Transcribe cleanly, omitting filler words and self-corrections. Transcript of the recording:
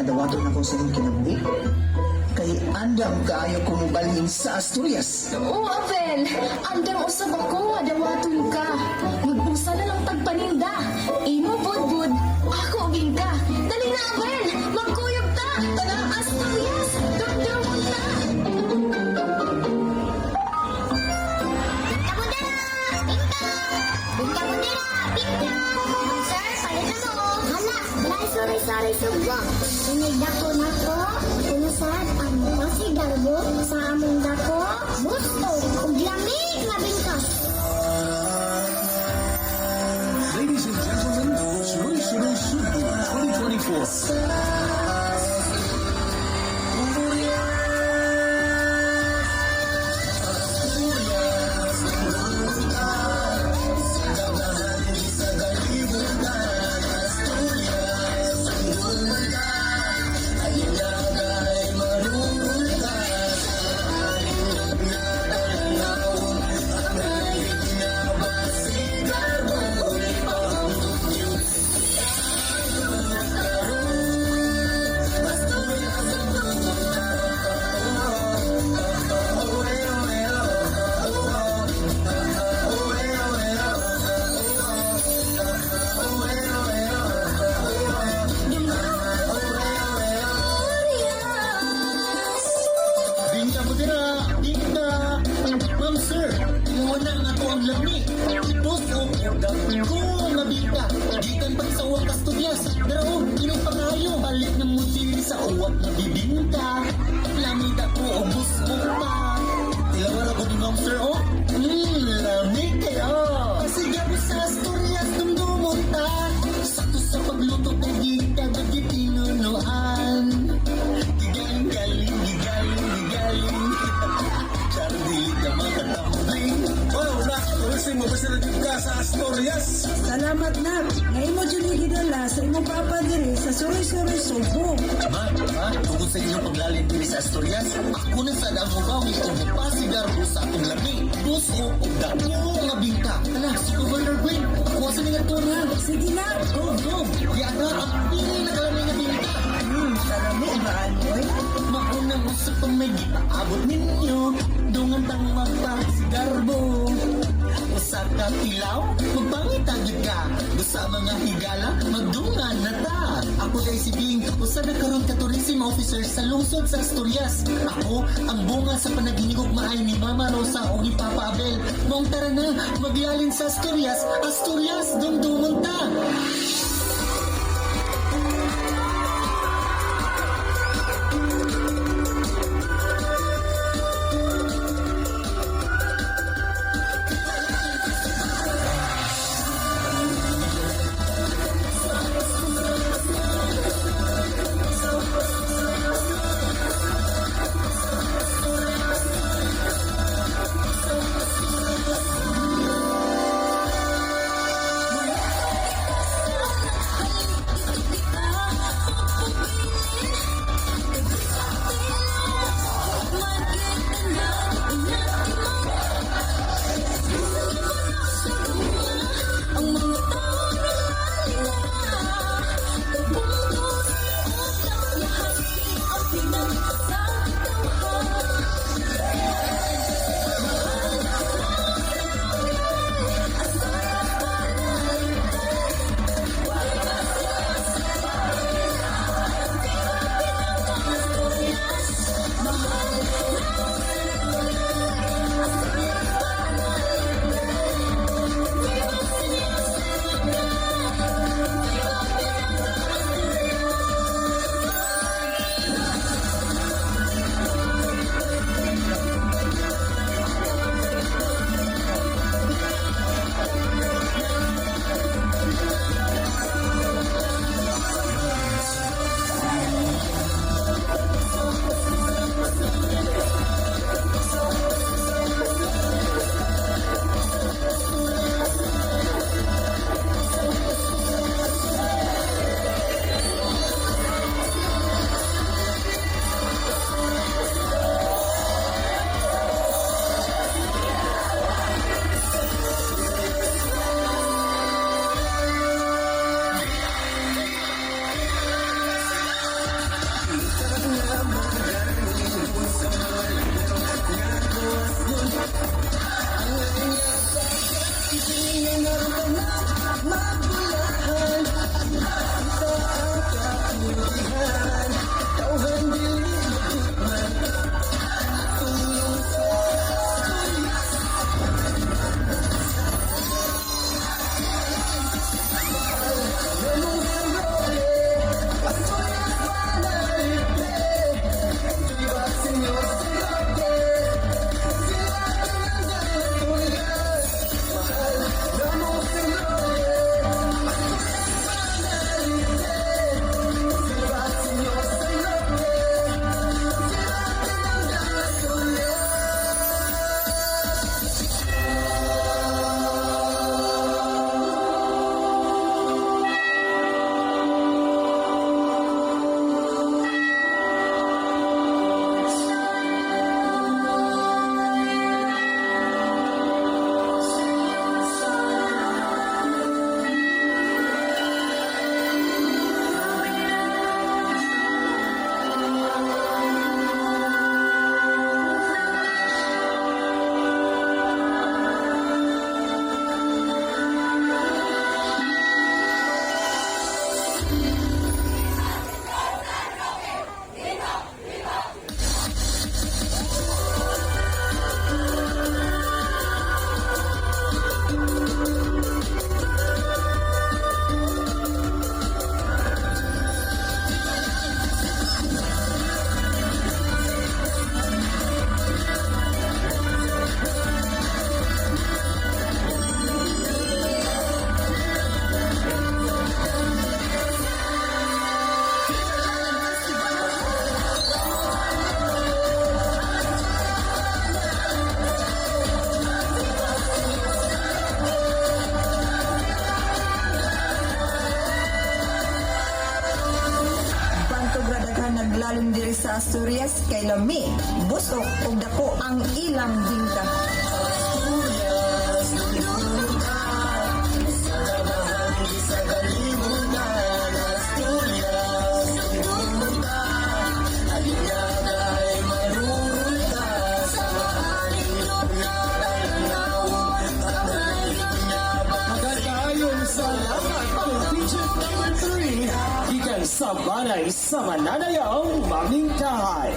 dawaton ako sa inyong kinabuhi. Kay andam kaayo ko mobalhin sa Asturias. Oo, Abel. Andam usab ako nga dawaton ka. Mag-usa na lang tagpaninda. Imo budbud, ako bingka. Dali na, Abel. Magkuyog ta. Tara, Asturias. Dumdumon ta. Bingka mo dira! Bingka! Bingka mo dira! Bingka! Sir, palit na mo! Hala! Lai, sorry, sorry, sugwa. Inig dako nako, unusad ang pasigarbo sa among dako, gusto, ug lamig nga bingka. Ladies and gentlemen, Suroy Suroy Sugbu 2024. Bingka mo dira, bingka. Ma'am sir, muna nga to ang lami. Puso ko nga bingka. Gikan pa sa uwak Asturias. Pero oh, inog pa kayo. Balik na mo diri sa uwak nga bibingka. Lami da ko o gusto pa. Tilawara ko ni ma'am sir, oh. Lami kayo. Pasigaw sa Asturias, dumdumon ta. Sakto sa pagluto kong gita, tinunuan. Gigaling, galing, gigaling, gigaling. Char, dili ka makatambling. Wow, na, tulisin mo ba sila ka sa Asturias? Salamat na. Ngayon mo dyan gidala sa imong papa diri sa Suroy-Suroy Sugbo. Ma, ma, tungkol sa inyong paglalin diri sa Asturias, ako na sa ang mubawi o mupasigarbo sa atong lami. Puso o dako nga bingka. Ala, si Governor Gwen, ako sa nga to na. Sige na. Go, go! Yata ang pili na kalami nga bingka. Kalami ba anoy? Maunang usap pang may gipaabot ninyo. Dungan tang mapasigarbo. Usa ka tilaw, magpangitagid ka. Usa mga higala, magdungan na ta. Ako kay si Bing, usa na karon ka tourism officer sa lungsod sa Asturias. Ako ang bunga sa panaginigog maay ni Mama Rosa o ni Papa Abel. Maong tara na, maglalin sa Asturias, Asturias, dumdumon ta. sa Asturias kay lami, busok ug dako ang ilang bingka. Asturias, dundunta. Sa kabahan di sa kalibutan. Asturias, dundunta. Alingagay marurunta. Sa maalindot na tanawon. Ang na Magandayong salamat, contingent number 3. Gikan sa Banay sa Mananayaw, Mamingkahay.